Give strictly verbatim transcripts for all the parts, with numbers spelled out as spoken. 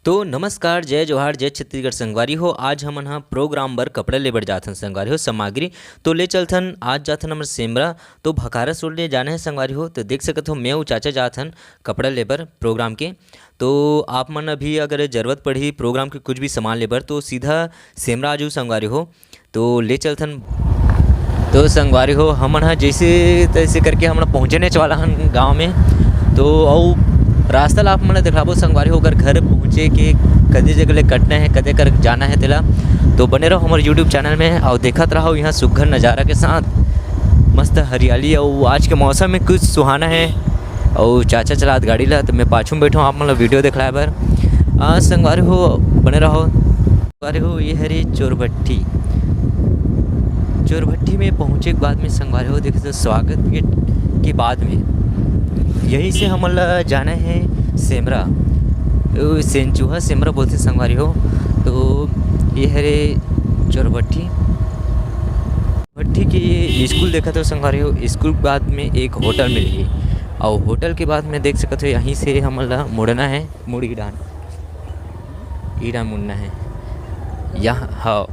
तो नमस्कार, जय जोहार, जय छत्तीसगढ़ संगवारी हो। आज हमन ह program बर कपड़ा ले बर जाथन संगवारी हो, सामग्री तो ले चलथन। आज जाथन हमर सेमरा, तो भखारस रोड ले जाना है संगवारी हो। तो देख सकत हो, मैं अउ चाचा जाथन कपड़ा ले बर program के। तो आप मन अभी अगर जरूरत पड़ही program के कुछ भी सामान ले बर, तो सीधा सेमरा आ जाऊ संगवारी हो। तो ले चलथन। तो संगवारी हो, हमन ह जैसे तैसे करके हमन पहुँचने वाला हन गाँव में। तो अउ रास्ता ला आप मन ल दिखाबो संगवारी हो, अगर घर पहुँचे के कदे जगह ले कटना है, कदे कर जाना है तेला। तो बने रहो हमर YouTube चैनल में अउ देखत रहो यहाँ सुघ्घर नज़ारा के साथ। मस्त हरियाली अउ आज के मौसम में कुछ सुहाना है। अउ चाचा चलात गाड़ी ला, तो मैं पाछू में बैठा हूँ आप मन ला video दिखलाए बर। आ, संगवारी हो, बने रहो। संगवारी हो, ये हरे चोरभट्ठी। चोरभट्ठी में पहुँचे के बाद में संगवारी हो, देखे तो स्वागत गेट के बाद में यहीं से हमन ला जाना है सेमरा, ओ, सेंचुहा सेमरा बोलथे संगवारी हो। तो ये हरे चोरभट्ठी। भट्ठी के स्कूल देखत हो संगवारी हो, स्कूल के बाद में एक होटल मिलही, अउ होटल के बाद में देख सकत हो यहीं से हमन ला मुड़ना है, मुड़ ईरान, ईरान मुड़ना है यहाँ। हाँ,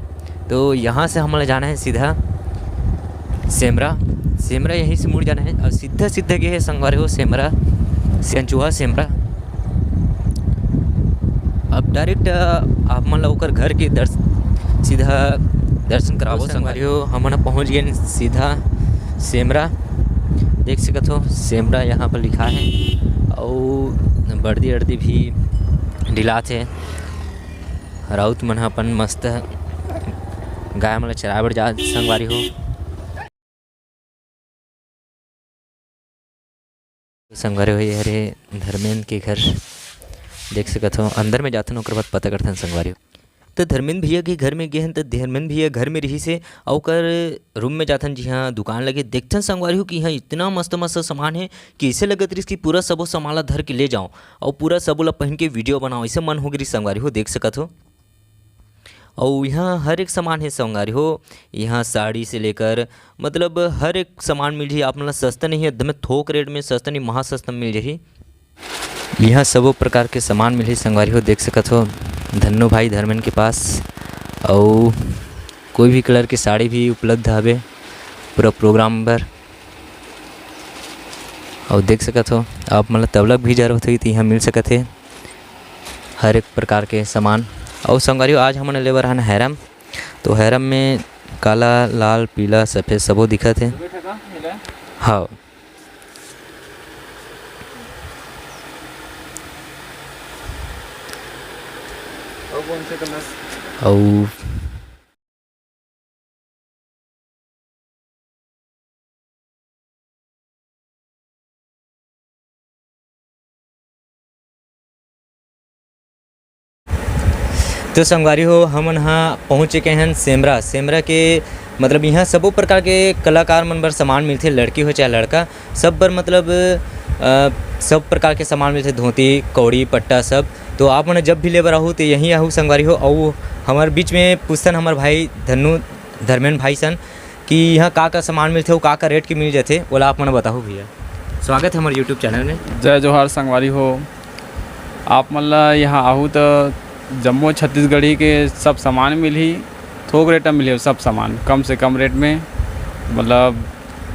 तो यहाँ से हमन ला जाना है सीधा सेमरा, सेमरा यहीं से मुड़ जाना है अउ सीधा सीधा गे है संगवारी हो सेमरा, सेंचुहा सेमरा। अब direct, अ, आप मन ला ओकर घर के दर्श-, सीधा दर्शन कराबो संगवारी हो। हमन ह पहुँच गेन सीधा सेमरा। देख सकत हो, सेमरा यहाँ पर लिखा है। अउ बर्दी अर्दी भी ढिलात हे। राउत मन ह अपन मस्त गाय मन ला चराए बर जात संगवारी हो। संगवारी हो, ये हरे धर्मेंद्र के घर, देख सकत हो। अंदर में जाथन, ओकर बाद पता करथन संगवारी हो। त धर्मेंद्र भैया के घर में गे हन, त धर्मेंद्र भैया घर में रहिस हे, अउ ओकर रूम में जाथन, जिहाँ दुकान लगे। देखथन संगवारी हो कि इहाँ इतना मस्त मस्त सामान हे कि ऐसे लगत रहिस कि पूरा सबो सामान ला धर के ले जाओ अउ पूरा सबो ला पहन के video बनाओ, ऐसे मन हो गे रहिस संगवारी हो, देख सकत हो। अउ इहाँ हर एक सामान हे संगवारी हो, इहाँ साड़ी से लेकर, मतलब, हर एक सामान मिलही आप मन ला। सस्ता नहीं, एकदम थोक rate में, सस्ता नहीं, महा सस्ता में मिल जाही। इहाँ सबो प्रकार के सामान मिलही संगवारी हो, देख सकत हो धन्नू भाई धर्मेन के पास। अउ कोई भी colour के साड़ी भी उपलब्ध हवे पूरा program बर। अउ देख सकत हो, आप मन ला तबला भी जरूरत होही त इहाँ मिल सकत हे। हर एक प्रकार के सामान। अउ संगवारी हो, आज हमन ले बर हन हैरम। तो हैरम में काला, लाल, पीला, सफेद सबो दिखत हे। हाँ। अउ तो संगवारी हो, हमन ह पहुँच चुके हन सेमरा। सेमरा के मतलब इहाँ सबो प्रकार के कलाकार मन बर सामान मिलथे, लड़की हो चाहे लड़का, सब बर मतलब, अ, सब प्रकार के सामान मिलथे, धोती, कौड़ी, पट्टा सब। तो आप मन जब भी ले बर आहू, तो यहीं आहू संगवारी हो। अउ हमर बीच में पूछथन हमर भाई धन्नू, धर्मेन भाई सन, कि यहाँ का-का सामान मिलथे अउ का-का rate के मिल जाथे, ओला आप मन बताहू भैया। स्वागत है हमर YouTube channel में। जय जोहार संगवारी हो, आप मन ला यहाँ आहू त जम्मो छत्तीसगढ़ी के सब सामान मिलही, थोक rate में मिलही सब सामान, कम से कम rate में, मतलब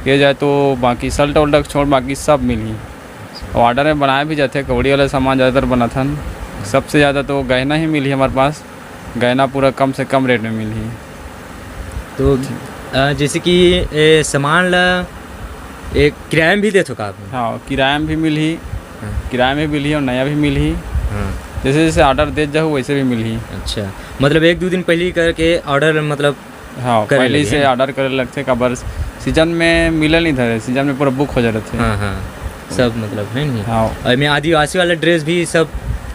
ये जाए तो बाकी शर्ट वल्ट छोड़ बाकी सब मिलही। अउ order में बनाए भी जाथे, कौड़ी वाला सामान ज़्यादातर बनाथन, सबसे ज़्यादा तो गहना ही मिलही हमारे पास। गहना पूरा कम से कम rate में मिलही। तो, अ, जैसे कि ए सामान ला ए किराया में भी देथो का आप? हाँ, किराया में भी मिलही, हाँ। किराया में भी मिलही अउ नया भी मिलही। हाँ। जैसे जैसे order देत जाहू वैसे भी मिलही। अच्छा, मतलब एक दू दिन पहले करके order मतलब हाँ, करे पहले लगे से ना? Order करे लगथे, काबर season में मिले नहीं धरे, season में पूरा book हो जाथे। हाँ, हाँ, सब मतलब है नहीं। हाँ। अउ एमे आदिवासी वाला dress भी सब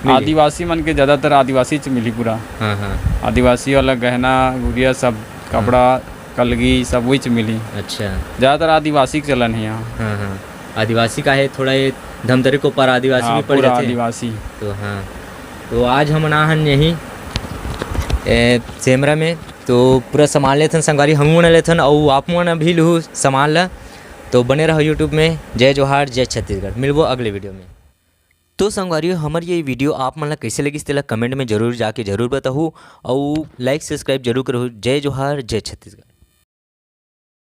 मिले? आदिवासी मन के ज़्यादातर आदिवासी च मिली पूरा। हाँ, हाँ। आदिवासी वाला गहना, गुड़िया सब, हाँ। कपड़ा, कलगी सब वही च मिली। अच्छा। ज़्यादातर आदिवासी के चलन है यहाँ। हाँ, हाँ। आदिवासी का है, थोड़ा ये धमतरी के ऊपर आदिवासी हाँ, भी पड़ पूरा जाथे। आदिवासी। तो हाँ, तो आज हमन आ हन यहीं, ए, सेमरा में। तो पूरा सामान लेथन संगवारी, हमू मन लेथन अउ आप मन भी लूहू सामान ला। तो बने रहो YouTube में। जय जोहार, जय छत्तीसगढ़, मिलबो अगले video में। तो संगवारियों, हमर ये वीडियो आप मन ला कैसे लगिस, तेला कमेंट में जरूर जाके जरूर बताहू, अउ लाइक सब्सक्राइब जरूर करहू। जय जोहार, जय छत्तीसगढ़।